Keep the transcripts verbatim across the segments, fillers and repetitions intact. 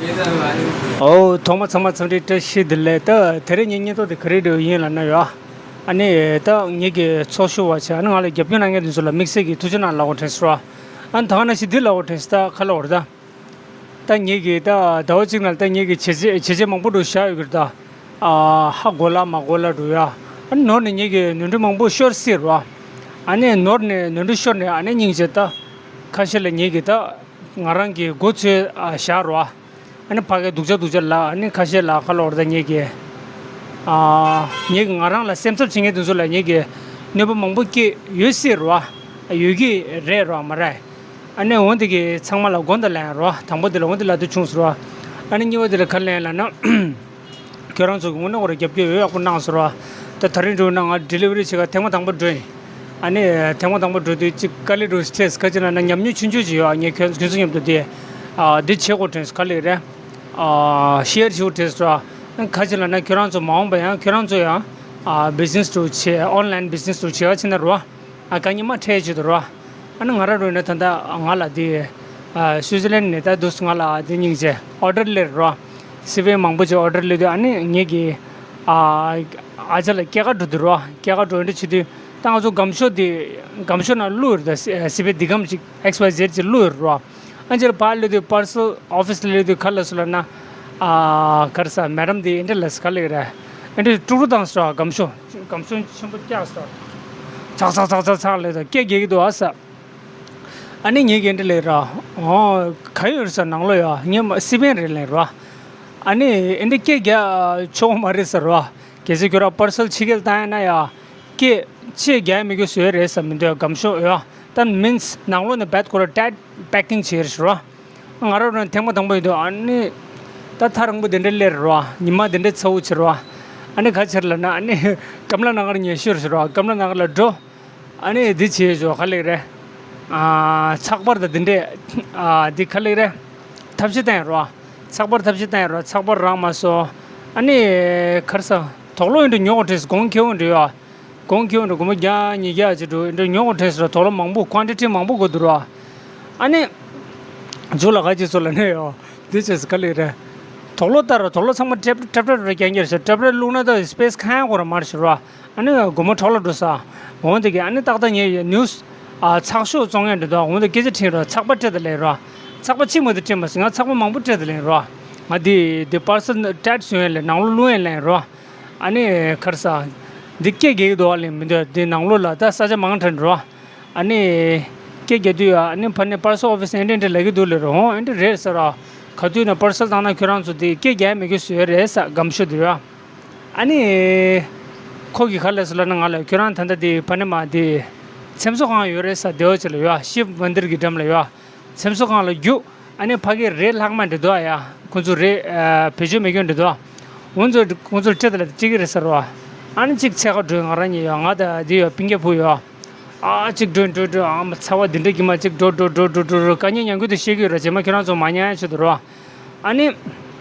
ཨོ། ཐོག་མ་ཚང་མ་འཚམས་འདྲི་བཀྲ་ཤིས་བདེ་ལེགས། ད་དེ་རིང་ངའི་བརྙན་ཐུང་དེ་ག་རེ་འདྲ་ཡིན་ལབ་ན་ཡ། ཨ་ནི་ད་ངེད་ཀྱི་ཚོགས་ཞུགས་པ་བྱས། ཨ་ནི་ང་ལ་རྒྱབ་སྐྱོར་གནང་མཁན་དེ་ཚོ་ལ་དམིགས་བསལ་གྱི་ཐུགས་རྗེ་གནང་ལབ་དགོས་དྲན་སོང་ར། ཨ་ནི་ད་ག་ནང་བཞིན་འདི་ལབ་དགོས་དྲན་སོང་། ད་ག་ལབ་དགོས་རེད་ད། ད་ངེད་ཀྱིས་ད་ཟླ་བ་གཅིག་ནང་ལ་ད་ངེད་ཀྱིས་བྱས་རྗེས་བྱས་རྗེས་མང་པོ་འདྲ་བཞག་ཡོད་ཀྱི་རེད་ད། ཨ་ཧ་གོ་ལ་མ་གོ་ལ་འདྲ་ཡ། ཨ་ནི་ནོར་ནས་ངེད་ཀྱིས་ནོར་འཁྲུལ་མང་པོ་ཤོར་སྲིད་ར། ཨ་ནི་ནོར་ནས་ནོར་འཁྲུལ་ཤོར་ནས་ཨ་ནི་སྙིང་རྗེ་ད། ཁ་ཤས་ལ་ངེད་ཀྱིས་ད་ང་རང་གི་མགོ་ཚོས་ཨ་བཞག་ར། ཨ་ནི་ཕ་གིའི་སྡུག་ཅག་སྡུག་ཅག་ལ། ཨ་ནི་ཁ་ཤས་ལ་ག་ལབ་དགོས་རེད་ད། ངེད་ཀྱིས་ཨ་ངེད་ཀྱིས་ང་རང་ལ་སེམས་འཚབ་བྱེད་མཁན་དེ་ཚོ་ལ་ངེད་ཀྱིས་གནོད་པ་མང་པོ་སྐྱེལ་ཡོད་སྲིད་ར། ཡོད་ཀྱི་རེད་ར། མ་རེད། ཨ་ནི་འོ་དེ་གི་ཚང་མ་ལ་དགོངས་དག་ལབ་ཡ་ར། དང་པོ་དེ་ལ་འོ་དེ་ལབ་དུས་བྱུང་སོང་ར། ཨ་ནི་གཉིས་པ་དེ་ལ་ག་ལབ་ཡ་ལབ་ན། ཁྱོད་རང་ཚོ་གི་དངོས་གནས་ཁོ་རང་རྒྱབ་སྐྱོར་ཡོད་ཡག་པོ་གནང་སོང་ར། ད་དེ་རིང་འགྲོ་ན་ང་ཌི་ལི་ཝ་རི་བྱེད་ག་ཐེངས་མ་དང་པོ་འགྲོ་ཡིན། ཨ་ནི་ཐེངས་མ་དང་པོ་འགྲོ་དུས་ཅིག་དཀའ་ལས་འགྲོ་སྲིད། ག་ཅི་ལབ་ན་ཉམས་མྱོང་ཆུང་ཆུང་ཅིག་ཡོད། ཨ་ངས་ཁྱོད་ཁྱོད་ཚོ་མཉམ་དུ་དེ་ཨ་འདི་བྱེད་དགོས་དྲན་སོང་། ག་ལབ་རེད། ཨ་ཤེར་བྱེད་དགོས་དྲན་སོང་ར། ག་ཅི་ལབ་ན་ཁྱོད་རང་ཚོ་མ་འོངས་པ་ཡང་ཁྱོད་རང་ཚོ་ཡང་ཨ་བི་ཛི་ནེ་སི་འདྲ་བྱེད། ཨོན་ལའིན་བི་ཛི་ནེ་སི་འདྲ་བྱེད་ག་ཕྱིན་ན་ར། ཨ་དཀའ་ངལ་མ་འཕྲད་ཆེད་དུ་ར། ཨ་ནི་ང་རང་རུ་ནས་ད་ལྟ་ང་ལ་དེ་ཨ་སུའི་ཙི་ལན་ནས་ད་དུས་ང་ལ་དེ་སྙིང་རྗེ་ཨོ་ཌར་སླེབས་ར། སི་པན་མང་པོ་ཅིག་ཨོ་ཌར་སླེབས་དུས། ཨ་ནི་ངེད་ཀྱི་ཨ་ཨ་ཅག་ལ་སྐྱེལ་ག་འགྲོ་དུས་ར། སྐྱེལ་ག་འགྲོ་འདྲ་བྱེད་དུས་ད་ང་ཚོ་སྒམ་ཤོག་དེ་སྒམ་ཤོག་ནང་བླུགས་ཡོད་རེད་ད། སི་པན་འདི་སྒམ་ཅིག་ཨེགས་ཝའི་ཛེཌ་ཅིག་བླུགས་ཡོད་རེད་ར། ཨ་ཅེར་ཕར་སླེབས་དུས་པར་སལ་ཨོ་ཕི་སི་སླེབས་དུས་ག་ལབ་སོང་ལབ་ན། ཨ་ག་རེ་ཟ། མེ་ཌམ་དེ་འདི་འདྲ་ལབ་སོང་། ག་ལབ་ཀྱི་རེད། འདི་འདྲ་དཀྲུག་དཀྲུག་བཏང་སོང་ར། སྒམ་ཤོག་སྒམ་ཤོག་ཆེན་པོ་བཀྱགས་སོང་། ཚག་ཚག་ཚག་ཚག་ཚག་ལབ་དུས་སྐད་རྒྱག་གི་འདུག་ཨ་ཟེར། ཨ་ནི་ངས་འདི་འདྲ་ལབ་ར། ཨོ་ག་ཡོད་རེད་ཟེར། ནང་ལོགས་ཡ། ངས་མ་སི་པན་རེད་ལབ་ར། ཨ་ནི་འདི་འདྲ་སྐད་རྒྱག་ཆོག་གི་མ་རེད་ཟེར་ར། གལ་སྲིད་ཁྱོད་རང་པར་སལ་ཕྱི་རྒྱལ་བཏང་ཡ་ན་ཡ། སྐད་ཅིག་རྒྱག་མི་དགོས་བཟོས་རེད་ཟེར། མི་འདུག་སྒམ་ཤོག་ཡ། ད་མིན་ནང་ལོགས་ནས་རྦད་ཁོ་རང་ཊའིཊ་པེ་ཀིང་བྱས་རེད་ཟེར་ར། ང་རང་རང་ཐེངས་མ་དང་པོ་ཡིན་དུས། ཨ་ནི་ད་ཐག་རིང་པོ་དེ་འདྲ་སླེབས་རེད་ར། ཉི་མ་དེ་འདྲ་ཚ་བོ་ཆེ་རེད་ར། ཨ་ནི་ག་ཅེར་ལབ་ན། ཨ་ནི་ཀམ་ལ་ན་གར་ངས་ཤོད་ཟེར་ར། ཀམ་ལ་ན་གར་ལ་འགྲོ། ཨ་ནི་འདི་བྱས་ཆོག། ག་ལབ་ཀྱི་རེད། ཨ་ཚགས་པར་དང་འདི་འདྲས། ཨ་འདི་ག་ལབ་ཀྱི་རེད། ཐབས་ཤེས་བཏང་ཡ་ར། ཚགས་པར་ཐབས་ཤེས་བཏང་ཡ་ར། ཚགས་པར་རག་མ་སོང་། ཨ་ནི་ག་རེ་ཟ། དུག་ལོག་འདི་འདྲ་ཉོ་དགོས་དྲན་སོང་། གོང་ཁེ་པོ་འདྲ་ཡ། གོང་ཁེ་པོ་འདྲ་སྒོར་མོ་བརྒྱ་ཉིས་བརྒྱ་ཅིག་འདྲ་འདི་འདྲ་ཉོ་དགོས་དྲན་སོང་ར། དུག་ལོག་མང་པོ། ཀོན་ཊི་ཊི་མང་པོ་དགོས་འདུག་ར། ཨ་ནི་མཇུག་ལ་ག་ཅིག་བཟོས་ལབ་ན་ཡ། འདི་བྱས་སོང་། ག་ལབ་ཀྱི་རེད། དུག་ལོག་ལྟར་ར། དུག་ལོག་ཚང་མ་ཊེབ་ཊེབ་ཊེབ་ར་རྒྱག་གི་རེད་ཟེར། ཊེབ་ར་བླུགས་ན་ད་སི་པེ་སི་གང་ཡང་ཁོ་རང་མ་རེད་ཟེར་ར། ཨ་ནི་སྒོར་མོ་འཕྲོ་བརླག་འགྲོ་ས། འོ་དེ་གི་ཨ་ནི་ཏག་ཏག་ངས་ནིའུ་སི་ཨ་ཚགས་ཤོག་བཙོང་ཡས་འདྲ་འདུག་འོ་དེ་སྐད་ཆ་དྲིས་ར། ཚགས་པར་སྤྲད་དང་ལབ་ར། ཚགས་པར་གཅིག་མ་གཏོགས་སྤྲད་མ་སོང་། ང་ཚགས་པར་མང་པོ་སྤྲད་དང་ལབ་ར། ང་དེ་དེ་པར་སལ་ཊའིཊ་བཟོ་ཡས་ལ་ནང་ལོགས་བླུག་ཡས་ལབ་ར། ཨ་ནི་ག་རེ་ཟ། འདི་སྐད་རྒྱག་གི་འདུག་ཨ་ལབ། མི་འདུག་འདི་ནང་ལོགས་ལ་ད་ས་ཆ་མང་དྲགས་འགྲོ། ཨ་ནི་སྐད་རྒྱག་དུས་ཨ་ནི་ཕར་ནས་པར་སལ་ཨོ་ཕི་སི་ཨེ་འདྲ་འདྲ་ལབ་ཀྱི་འདུག་ལབ་ར། འོ་ཨེ་འདྲ་རེད་ཟེར་ར། ག་དུས་ན་པར་སལ་བཏང་ན་ཁྱོད་རང་ཚོ་དེ་སྐད་རྒྱག་མི་དགོས་བཟོས་རེད་ཟེར། སྒམ་ཤོག་དེ་ཡ། ཨ་ནི་ཁོ་གིས་ག་ལབ་སོང་ལབ་ན། ང་ལ་ཁྱོད་རང་ད་ལྟ་དེ་ཕ་ནས་མར་དེ་འཚེམ་བཟོ་ཁང་ཡོད་རེད་ཟེར། བདེ་བ་ཅིག་ལ་ཡ། ཤིབ་མན་དིར་གྱི་འགྲམ་ལ་ཡ། འཚེམ་བཟོ་ཁང་ལ་རྒྱུགས། ཨ་ནི་ཕ་གིར་རས་ལྷག་མ་འདྲ་འདུག་ཨ་ཡ། ཁོ་ཚོ་རས་ཨ་བེད་སྤྱོད་མེད་མཁན་འདྲ་འདུག་ཨ། ཁོ་ཚོ་ཁོ་ཚོར་སྤྲད་དང་ལབ་སྟེ་སྤྲད་ཀྱི་རེད་ཟེར་རོ། ཨ་ནི་གཅིག་འཚོལ་ག་འགྲོ། ང་རང་གཉིས་ཡོད། ང་དང་འདི་ཡོད། སྤུན་ཀྱག་བུ་ཡོད། ཨ་གཅིག་འགྲོ་འགྲོ་འགྲོ། ཨ་མ་ཚ་བ་འདི་འདྲ་གི་མ། གཅིག་འགྲོ་འགྲོ་འགྲོ་འགྲོ་འགྲོ་འགྲོ། དཀའ་ངལ་མྱང་གུ་དེ་བཤད་ཀྱི་ཡོད་ར། རྗེས་མ་ཁྱོད་རང་ཚོ་མ་མྱངས་ཡ་ཆེད་དུ་རོ། ཨ་ནི་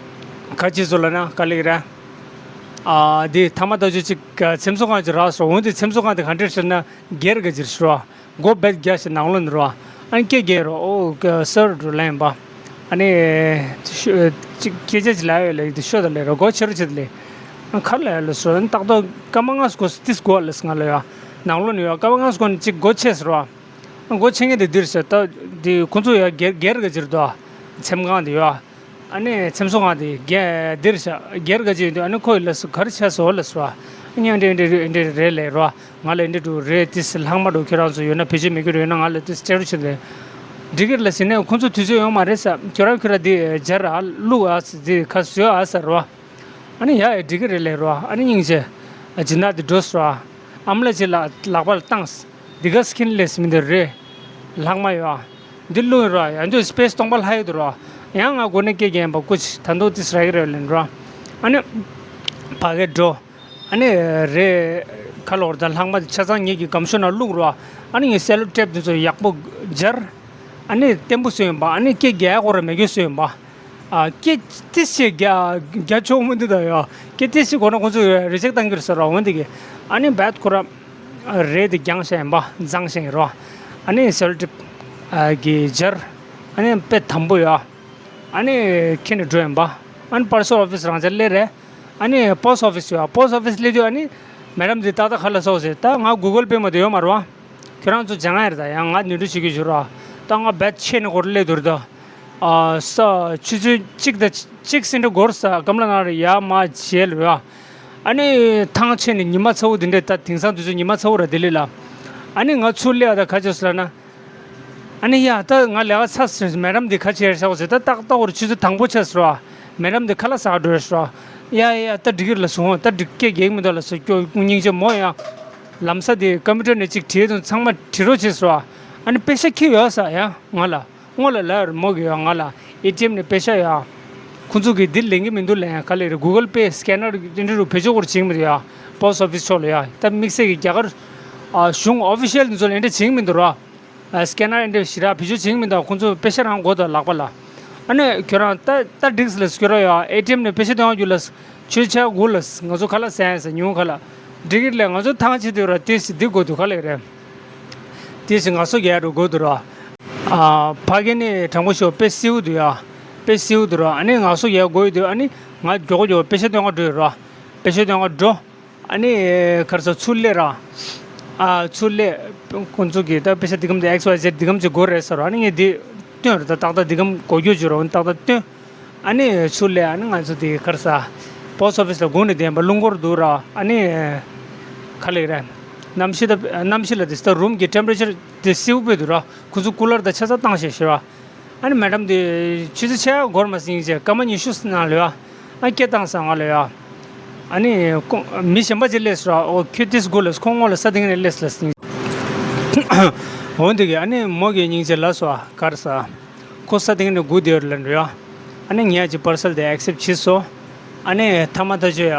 ག་ཅི་བཟོ་ལབ་ན། ག་ལབ་ཀྱི་རེད། ཨ་འདི་ཐ་མ་ད་ཅི་གཅིག་འཚེམ་བཟོ་ཁང་ཅིག་རག་སོང་། འོ་འདི་འཚེམ་བཟོ་ཁང་དེ་ག་འདྲ་ཟེར་ན་སྒེར་ག་ཅིག་རེད་ཟེར་རོ། སྒོ་རྦད་བརྒྱབ་བྱས་ནང་ལོགས་ནས་རོ། ཨ་ནི་སྐད་རྒྱག་རོ། ཨོ་ཀེ་སར་འགྲོ་ལན་པ། ཨ་ནི་ཤོ་ཅིག་སྐད་ཆ་ཅིག་ལབ་ཡོད་ལབ་ཡོད་དེ། ཤོད་དང་ལབ་རོ། སྒོ་ཕྱེ་རོགས་བྱེད་དང་ལབ། ཨ་ག་རེ་ལབ་ཡོད་ལབ་སོང་། ཨ་ནི་ཏག་ཏག་སྐར་མ་ལྔ་སྒོ་ཏིས་སྒོ་ལབ་སོང་ང་ལ་ཡ། ནང་ལོགས་ནས་ཡ་སྐར་མ་ལྔ་སྒོ་ནས་ཅིག་སྒོ་ཕྱེ་ཟེར་རོ། ཨ་སྒོ་ཕྱེ་མཁན་དེ་འདིར་ཟེར། ད་དེ་ཁོ་ཚོ་ཡ་སྒེར་སྒེར་ག་ཅིག་རེད་དོ། འཚེམ་ཁང་དེ་ཡ། ཨ་ནི་འཚེམ་བཟོ་ཁང་དེ་སྒེར་འདིར་ཤག་སྒེར་ག་ཅིག་ཡིན་དུས། ཨ་ནི་ཁོ་ཡི་ལབ་སོང་། ག་རེ་བྱས་སོང་ལབ་སོང་། ཨ་ནི་འདི་འདི་འདི་འདི་རེད་ལབ་རོ། ང་ལ་འདི་འདྲ་རེད། ཏིས་ལྷག་མ་འདྲ་ཁྱོད་རང་ཚོ་ཡོད་ན། བེད་སྤྱོད་མེད་རྒྱུ་འདྲ་ཡོད་ན་ང་ལ་ཏིས་སྤྲད་རོགས་བྱེད་ལབ། འགྲིག་གི་རེད་ལབ་ཟེར་ནས་ཁོ་ཚོ་དུས་ཚོད་ཡོད་མ་རེད་ཟེར། ཁྱོད་རང་ཁྱོད་རང་འདི་སྦྱར་ཨ། བླུགས་ཨ་ཟེར། འདི་ཁ་བཟོས་ཨ་ཟེར་རོ། ཨ་ནི་ཡ་ཡ་འགྲིག་གི་རེད་ལབ་རོ། ཨ་ནི་སྙིང་རྗེ། སྦྱིན་བདག་དེ་འགྲོ་སོང་ར། ཨ་མ་ལགས་ཅིག་ལ་ལག་པ་ལ་བཏང་། འདི་ག་སི་ཀིན་ལེ་སི་མི་འདི་རེད། ལྷག་མ་ཡོད་ཨ། འདི་བླུགས་ར། ཡང་འདི་སི་པེ་སི་སྟོང་པ་ལྷག་ཡོད་དོ་ར། ཡང་ང་སྒོ་ནས་སྐད་རྒྱག་ཡིན་པ། སྐུ་མཁྱེན། ད་དུང་ཏིས་རག་གི་རེད་ལབ་ར། ཨ་ནི་ཕ་གིར་འགྲོ། ཨ་ནི་རས་ག་ལབ་དགོས་རེད་ད། ལྷག་མ་དེ་ཆ་ཚང་ངེད་ཀྱི་སྒམ་ཤོག་ནང་བླུགས་ར། ཨ་ནི་ངས་སེ་ལོ་ཊེབ་དེ་ཚོ་ཡག་པོ་སྦྱར། ཨ་ནི་བརྟན་པོ་བཟོས་ཡིན་པ། ཨ་ནི་སྐད་རྒྱག་ཡ་ཁོ་རང་མེད་མཁན་བཟོས་ཡིན་པ། ཨ་སྐད་ཏིས་ཞིག་རྒྱག་རྒྱག་ཆོག་མི་འདུག་ད་ཡ། སྐད་ཏིས་ཞིག་གོ་ན་ཁོ་ཚོས་རི་ཇེག་བཏང་གི་རེད་ཟེར་ར། འོན་ཏེ་གི་ཨ་ནི་རྦད་ཁོ་ར་རས་དེ་རྒྱང་བཞག་ཡིན་པ། བརྫངས་བཞག་ཡིན་ར། ཨ་ནི་སེ་ལོ་ཊེབ་ཨ་གི་སྦྱར། ཨ་ནི་དཔེ་དམ་པོ་ཡ། ཨ་ནི་ཁྱེར་ནས་འགྲོ་ཡིན་པ། ཨ་ནི་པར་སལ་ཨོ་ཕི་སི་རང་འཇགས་སླེབས་རེད། ཨ་ནི་པོ་སི་ཊི་ཨོ་ཕི་སི་ཡོད། པོ་སི་ཊི་ཨོ་ཕི་སི་སླེབས་དུས་ཨ་ནི་མེ་ཌམ་འདི་ཏག་ཏག་ཁ་ལག་ཟ་ཟེར། ད་ང་གུ་གལ་པེ་མ་གཏོགས་ཡོད་མ་རེད་བ། ཁྱོད་རང་ཚོ་སྦྱང་ཡ་རེད། ད་ཡང་ང་ནོར་འཁྲུལ་བྱེད་ཀྱི་བྱུང་ར། ད་ང་བེད་ཆེ་ནས་སྒོར་སླེབས་དུས་རེད་ད། ཨ་ས་ཆུ་ཚོད་གཅིག་དང་གཅིག་ཟིན་འདྲ་སྒོར་ས་སྐམ་ལ་ན་རེ་ཡ་མ་བྱས་ལ་ཡ། ཨ་ནི་ཐང་ཆད་ནས་ཉི་མ་ཚ་བོ་འདི་འདྲས། ད་དེང་སང་དུས་ཚོད་ཉི་མ་ཚ་བོ་ར་ལྡི་ལི་ལ། ཨ་ནི་ང་ཚུར་སླེབས་ཡ་ད་ག་བྱས་སོང་ལབ་ན། ཨ་ནི་ཡ་ད་ང་ལས་ཀ་ཚར་སོང་། མེ་ཌམ་འདི་ག་བྱས་ཤག་ཟེར། ད་ཏག་ཏག་འོ་ར་ཆུ་ཚོད་དང་པོ་ཆགས་སོང་ར། མེ་ཌམ་འདི་ཁ་ལག་ཟ་ག་འགྲོ་ཡ་སོང་ར། ཡ་ཡ་ཡ་ད་འགྲིག་གི་རེད་ལབ་སོང་། ད་འགྲིག་སྐད་རྒྱག་གི་མི་འདུག་ལབ་སོང་། ཁྱོད་སྙིང་རྗེ་མོ་ཡ། ལམ་སང་དེ་ཀམ་པུ་ཊར་ནས་ཅིག་བྲིས་དང་ཚང་མ་བྲིས་རོགས་བྱས་སོང་ར། ཨ་ནི་པེ་ཤ་ཁྱེར་ཡོད་ས་ཡ་ང་ལ། སྔོན་ལ་ལབ་ཡོད་རེད་མོ་གིས་ཡ་ང་ལ། ཨེ་ཊི་ཨེམ་ནས་པེ་ཤ་ཡ། ཁོང་ཚོ་གིས་འདི་ལེན་གི་མི་འདུག་ལབ་ཡ། ག་ལེ་རེད། གུ་གལ་པེ་སི་ཀེ་ནར་དེ་འདྲ་རུ་བེད་སྤྱོད་སྐོར་བྱེད་ཀྱི་མི་འདུག་ཡ། པོ་སི་ཊི་ཨོ་ཕི་སི་ཕྱོགས་ལ་ཡ། ད་དམིགས་བསལ་གྱི་རྒྱ་གར་ཨ་གཞུང་ཨོ་ཕི་ཤལ་དེ་ཚོ་ལ་དེ་འདྲ་བྱེད་ཀྱི་མི་འདུག་ར། ཨ་སི་ཀེ་ནར་དེ་འདྲ་ཞེ་དྲག་བེད་སྤྱོད་བྱེད་ཀྱི་མི་འདུག་ཁོང་ཚོ་པེ་ཤ་རང་དགོས་འདུག་ལག་པ་ལ། ཨ་ནི་ཁྱོད་རང་ད་ད་འགྲིག་སོང་ལབ་སོང་། ཁྱོད་རང་ཡ་ཨེ་ཊི་ཨེམ་ནས་པེ་ཤ་སྟོན་ག་རྒྱུགས་ལབ་སོང་། ཁྱོད་ཆ་དགོས་ལབ་སོང་། ང་ཚོ་ཁ་ལག་ཟ་ཡ་ཟེར། ཉུང་ཁ་ལག་འགྲིག་གི་རེད་ལབ། ང་ཚོ་ཐང་ཆད་དུས་ར་ཏོག་ཙམ་འདི་དགོས་འདུག་ག་ལེ་རེད། དེ་བཞིན་ངལ་གསོ་རྒྱག་རུ་དགོས་འདུག་ར། ཨ་ཕ་གི་ནི་དྲང་པོ་ཞུ་དཔེ་སེའུ་འདུག་ཡ། དཔེ་སེའུ་འདུག་ར། ཨ་ནི་ངལ་གསོ་རྒྱག་དགོས་འདུག་ཨ་ནི་ང་མགྱོགས་མགྱོགས་པེ་ཤ་སྟོན་ག་འགྲོ་ཡོད་ར། པེ་ཤ་སྟོན་ག་འགྲོ། ཨ་ནི་ག་རེ་ཟ། ཚུར་སླེབས་ར། ཨ་ཚུར་སླེབས། ཁོང་ཚོ་གིས་ད་པེ་ཤ་འདི་གམ་དེ་ཨེགས་ཝའི་ཛེད་འདི་གམ་ཅིག་དགོས་རེད་ཟེར་ར། ཨ་ནི་ངས་འདི་སྟོན་ར། ད་ཏག་ཏག་འདི་གམ་དགོས་རྒྱུ་བྱུང་ར། འོ་ཏག་ཏག་སྟོན། ཨ་ནི་ཚུར་སླེབས། ཨ་ནི་ང་ཚོ་དེ་ག་རེ་ཟ། པོ་སི་ཊི་ཨོ་ཕི་སི་ལ་སྒུག་ནས་བསྡད་པ། རླུང་འཁོར་འདུག་ར། ཨ་ནི་ག་ལེ་རེད། གནམ་གཤིས་ད་གནམ་གཤིས་ལ་དེ་ད་རུམ་གྱི་ཊེམ་པེ་རེ་ཅར་དེ་སེའུ་དཔེ་འདུག་ར། ཁོ་ཚོ་ཀུ་ལར་དང་ཆ་ཚང་བཏང་བཞག་ཤག་ར། ཨ་ནི་མེ་ཌམ་དེ་ཆུ་ཚོད་ཕྱེད་ཀ་འགོར་མ་ཟིན་བྱས་སྐར་མ་ཉི་ཤུ་ཙམ་ནང་ལ་ཡ། ཨ་སྐད་བཏང་སོང་ང་ལ་ཡ། ཨ་ནི་ཁོ་མི་གཞན་པ་ཅིག་སླེབས་སོང་ར། ཨོ་ཁྱོད་དེ་སྒུག་ལབ་སོང་། ཁོ་སྔོན་ལ་ས་སྟེང་ནས་སླེབས་ལབ་སོང་། འོ་འདི་གི་ཨ་ནི་མོ་གིས་སྙིང་རྗེ་ལབ་སོང་། ག་རེ་ཟ། ཁོ་ས་སྟེང་ནས་སྒུག་བསྡད་ཡོད་རེད་ལབ་འགྲོ་ཡ། ཨ་ནི་ངས་ཀྱི་པར་སལ་དེ་ཨེག་སེབ་བྱས་སོང་། ཨ་ནི་ཐ་མ་ད་ཆོས་ཡ་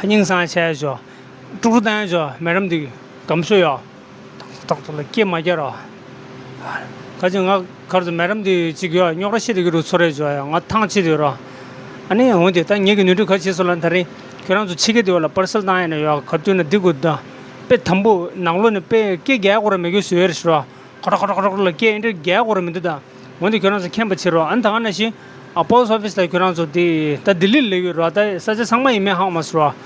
སྙིང་སང་ཆ་ཡ་ཆོ། དཀྲུག་དཀྲུག་བཏང་ཡ་ཆོ། མེ་ཌམ་འདི་གམ་སོ་ཡ། ཏག་ཏག་ལ་སྐད་མ་རྒྱག་ར། ག་ཅི་ང་གར་དུ་མེ་ཌམ་འདི་གཅིག་ཡོད། རྙོག་དྲ་བཤད་དེ་གི་རུ་ཚོར་རེ་ཆོ་ཡ། ང་ཐང་ཆད་དེ་ཡོད་ར། ཨ་ནི་འོན་ཏེ་ད་ངེད་ཀྱི་ནོར་འཁྲུལ་ག་བྱས་སོང་ལབ་ན། ད་རིང་ཁྱོད་རང་ཚོ་ཕྱི་རྒྱལ་དེ་བ་ལ་པར་སལ་བཏང་ཡ་ན་ཡ། ག་དུས་ན་འདི་དགོས་ད། དཔེ་དམ་པོ་ནང་ལོགས་ནས་དཔེ་སྐད་རྒྱག་དགོས་ར་མེད་རྒྱུ་བཟོས་ཡོད་རེད་ཟེར་ར། ཁོ་ར་ཁོ་ར་ཁོ་ར་ཁོ་ར་ལ་སྐད་ཨེ་འདྲ་རྒྱག་དགོས་ར་མི་འདུག་ད། འོན་ཏེ་ཁྱོད་རང་ཚོ་མཁྱེན་པ་བྱེད་རོགས། ཨ་ནི་ད་ག་ནང་བཞིན་ཨ་པོ་སི་ཊི་ཨོ་ཕི་སི་ལ་ཁྱོད་རང་ཚོ་དེ་ད་ལྡི་ལི་ལ་ཡོད་རོགས། ད་ས་ཆ་ཚང་མ་ཡིན་མིན་ཧ་གོ་མ་སོང་རོགས།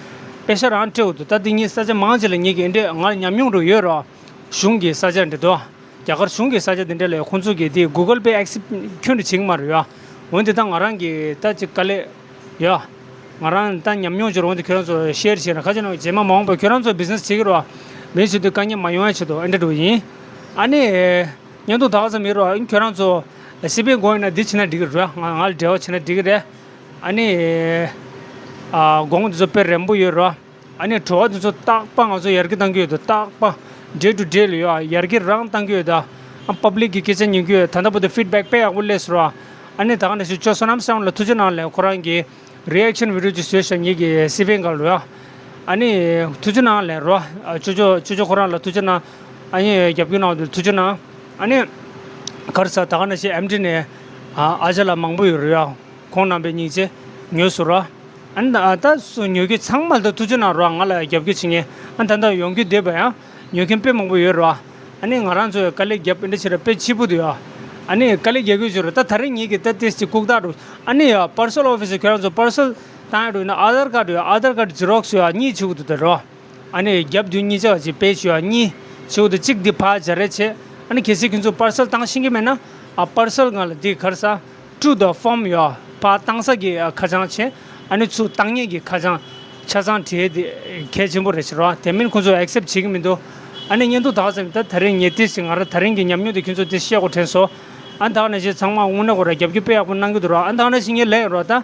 པེ་ཤ་རང་སྤྲད་འོ་འདུག་ད་དེ་ངས་ས་ཆ་མང་ཆེ་ལ་ངེད་ཀྱི་ཨེ་འདྲས་ང་ཉམས་མྱོང་རུ་ཡོད་རོགས། གཞུང་གི་ས་ཆ་འདི་འདུག་རྒྱ་གར་གཞུང་གི་ས་ཆ་འདི་འདྲ་ལ་ཁོང་ཚོ་གིས་དེ་གུ་གལ་པེ་ཨེག་སེབ་ཁྱོན་ནས་བྱེད་ཀྱི་མ་རེད་ཡ། འོན་ཏེ་ད་ང་རང་གིས་ད་ཅིག་དཀའ་ལས་ཡ། ང་རང་ད་ཉམས་མྱོང་ཅིག་རུ་འོན་ཏེ་ཁྱོད་རང་ཚོ་ཤེར་བྱས་ན། ག་ཅི་ན་རྗེས་མ་མ་འོངས་པར་ཁྱོད་རང་ཚོ་བི་ཛི་ནེ་སི་བྱེད་ཀྱི་རོགས། མི་ཚོ་དེ་དཀའ་ངལ་མ་ཡོང་ཡ་ཆེད་དུ་ཨེ་འདྲ་འགྲོ་ཡིན། ཨ་ནི། བརྙན་ཐུང་ད་ག་ཙམ་ཡིན་རོགས། ཁྱོད་རང་ཚོ་སི་པན་དགོས་ཡིན་ན་འདི་བྱེད་ན་འགྲིག་གི་རེད། ང་ང་ལ་འབྲེལ་བ་བྱེད་ན་འགྲིག་གི་རེད། ཨ་ནི། ཨ་གོང་འདི་ཚོ་དཔེ་རན་པོ་ཡོད་རོགས། ཨ་ནི་བྲོ་བ་འདི་ཚོ་རྟག་པར་ང་ཚོ་ཡར་རྒྱས་གཏང་གི་ཡོད་དོ། རྟག་པར་day to day ལ་ཡོད། ཡར་རྒྱས་རང་གཏང་གི་ཡོད་ད། ཨ་པབ་ལིག་གི་སྐད་ཆ་ཉན་གི་ཡོད། ད་ལྟ་བར་དུ་ཕིཌ་བེག་དཔེ་ཡག་པོ་སླེབས་སོང་རོགས། ཨ་ནི་ད་ག་ནང་བཞིན་ཅོ་བསོད་ནམས་བསམ་ལ་ཐུགས་རྗེ་གནང་ལབ། ཁོ་རང་གིས་རི་ཨེག་ཤན་བི་ཌི་ཡོ་ཅིག་བཟོས་ཤག་ངེད་ཀྱི་སི་པན་སྒང་ལ་ཡ། ཨ་ནི་ཐུགས་རྗེ་གནང་ལབ་རོགས། ཨ་ཅོ་ཅོ་ཅོ་ཅོ་ཁོ་རང་ལ་ཐུགས་རྗེ་གནང་། ཨ་ནི་རྒྱབ་སྐྱོར་གནང་བ་དེ་ཐུགས་རྗེ་གནང་། ཨ་ནི་ག་རེ་ཟ། ད་ག་ནང་བཞིན་ཨེམ་ཌི་ནས་ཨ་ཨ་ཅག་ལགས་མང་པོ་ཡོད་རེད་ཡ། ཁོང་རྣམ་པའི་སྙིང་རྗེ་ཉོས་སོང་ར། ཨ་ནི་ད་ད་སུ་ཉོ་མཁན་ཚང་མ་ལ་ད་ཐུགས་རྗེ་གནང་རོགས། ང་ལ་རྒྱབ་སྐྱོར་བྱེད་མཁན། ཨ་ད་ད་ཡོང་རྒྱུ་བསྡད་པ་ཡང་ཉོ་མཁན་དཔེ་མང་པོ་ཡོད་རོགས། ཨ་ནི་ང་རང་ཚོས་དཀའ་ལས་རྒྱབ་ཨེ་འདྲ་བྱེད་ར་དཔེ་སྐྱིད་པོ་འདུག་ཡ། ཨ་ནི་དཀའ་ལས་རྒྱག་གི་ཡོད་རེད། ད་ད་རིང་ངེད་ཀྱིས་ད་ཏོག་ཙམ་ལྐུགས་རྟགས་འགྲོ། ཨ་ནི་ཡ་པར་སལ་ཨོ་ཕི་སི་ཁྱོད་རང་ཚོ་པར་སལ་བཏང་ཡ་འགྲོ་ཡིན་ན་ཨ་དྷར་ཀར་ཡ། ཨ་དྷར་ཀར་ཛི་རོག་སི་ཡ་གཉིས་བྱེད་དགོས་འདུག་ད་རོགས། ཨ་ནི་རྒྱབ་མདུན་གཉིས་ཆ་བ་ཅིག་པེ་ཅི་ཡ་གཉིས་བྱེད་དགོས་འདུག་གཅིག་འདི་ཕར་སྦྱར་རེ་བྱེད། ཨ་ནི་གལ་སྲིད་ཁྱོད་ཚོ་པར་སལ་བཏང་ཤེས་ཀྱི་མེད་ན། ཨ་པར་སལ་སྒང་ལ་འདི་ག་རེ་ཟ། ཊུ་ཛི་ཕོམ་ཡ། ཕར་བཏང་ས་གི་ཁ་བྱང་བྱེད། ཨ་ནི་ཚུར་བཏང་མཁན་གྱི་ཁ་བྱང་ཆ་ཚང་བྲིས་ཏེ་གལ་ཆེན་པོ་རེད་ཟེར་བ། དེ་མིན་ཁོང་ཚོས་ཨེག་སེབ་བྱེད་ཀྱི་མི་འདུག་ཨ་ནི་བརྙན་ཐུང་ད་ག་ཙམ་ད་ད་རེས་ངས་ཏོག་ཙམ་ང་རང་ད་རིང་གི་ཉམས་མྱོང་དེ་ཁྱོད་ཚོར་ཏོག་ཙམ་བཤད་དགོས་དྲན་སོང་། ཨ་ད་ག་ནང་བཞིན་ཚང་མ་དངོས་གནས་ཁོ་རང་རྒྱབ་སྐྱོར་དཔེ་ཡག་པོ་གནང་གི་འདུག་ར། ཨ་ད་ག་ནང་བཞིན་ངས་ལབ་ཡིན་རོགས་ད།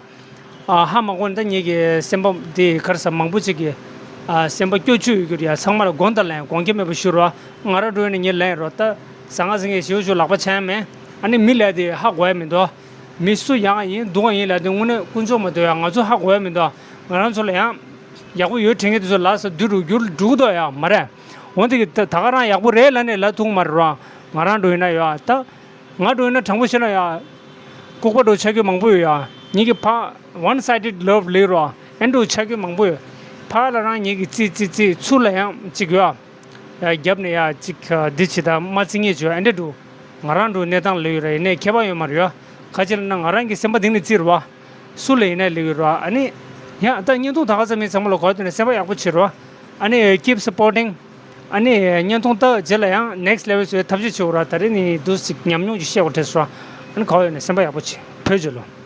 ཨ་ཧ་མ་གོ་ནས་ད་ངེད་ཀྱི་སེམས་པ་དེ་ག་རེ་ཟ། མང་པོ་ཅིག་གིས་ཨ་སེམས་པ་སྐྱོ་བཅུག་ཡོད་རྒྱུ་རེད་ཡ། ཚང་མ་ལ་དགོངས་དག་ལན་དགོངས་འགལ་མེད་པ་ཞུ་རོགས། ང་རང་འགྲོ་ཡིན་ན་ངས་ལན་རོགས་ད། ཟ་ང་ཟ་ངས་ཞེ་པོ་ཞིག་ལག་པ་འཆང་ཡ་མེད། ཨ་ནི་མི་ལ་དེ་ཧ་གོ་ཡ་མི་འདུག་མི་སུ་ཡང་ཡིན་སྡུག་ཡིན་ལ་དེ་དངོས་གནས་དཀོན་མཆོག་མ་གཏོགས་ཡ་ང་ཚོ་ཧ་གོ་ཡ་མི་འདུག་ང་རང་ཚོ་ལ་ཡང་ཡག་པོ་ཡོད་དྲན་མཁན་དེ་ཚོ་ལ་ས་བསྡུ་རུ་འགྱུར་འགྲོ་གི་འདུག་ཡ་མ་རེད། འོན་ཏེ་ད་ད་ག་རང་ཡག་པོ་རེད་ལབ་ནས་ལབ་ཐུབ་མ་རེད་རོགས། ང་རང་འགྲོ་ཡིན་ན་ཡ་ད། ང་འགྲོ་ཡིན་ན་དྲང་པོ་བཤད་ན་ཡ། ལྐུགས་པ་འགྲོ་ཆགས་རྒྱུ་མང་པོ་ཡོད་ཡ། ངེད་ཀྱི་ཕ་one sided love ལབ་རོགས། ཨེ་འགྲོ་ཆགས་རྒྱུ་མང་པོ་ཡོད། ཕ་ལ་རང་ངེད་ཀྱི་རྩིས་རྩིས་རྩིས་ཚུར་ལ་ཡང་གཅིག་ཡོད་ཡ། རྒྱབ་ནས་ཡ་གཅིག་འདི་བྱེད་ད་མ་རྩི་ངེས་བྱོས་ཨེ་འདྲ་འགྲོ། ང་རང་འགྲོ་གནས་སྟངས་ལོས་ཡོད་ར། ཡིན་ནའི་ཁྱད་པར་ཡོད་མ་རེད་ཡ། ཁ་ཅིག་ལ་ན་ང་རང་གི་སེམས་པ་གཏིང་ནས་བརྩི་རེད་བ། སུ་ལ་ཡིན་ན་ལེགས་ཡོད་རེད་བ། ཨ་ནི་ཡང་ད་བརྙན་ཐུང་ད་ག་ཙམ་ཡིན་ཚང་མ་ལ་གོ་དུས་ནས་སེམས་པ་ཡག་པོ་བྱེད་རེད་བ། ཨ་ནི་keep supporting. ཨ་ནི་བརྙན་ཐུང་ལྟ་རྗེས་ལ་ཡང་next level བཟོ་བའི་ཐབས་ཤེས་བྱེད་དགོས་ར། ད་རེས་ནི་འདུག་ཅིག་ཉམས་མྱོང་ཅིག་བཤད་དགོས་དྲན་སོང་ར། ཨ་ནི་ག་བ་ཡོད་ནས་སེམས་པ་ཡག་པོ་བྱེད། བོད་ཇོ་ལོ།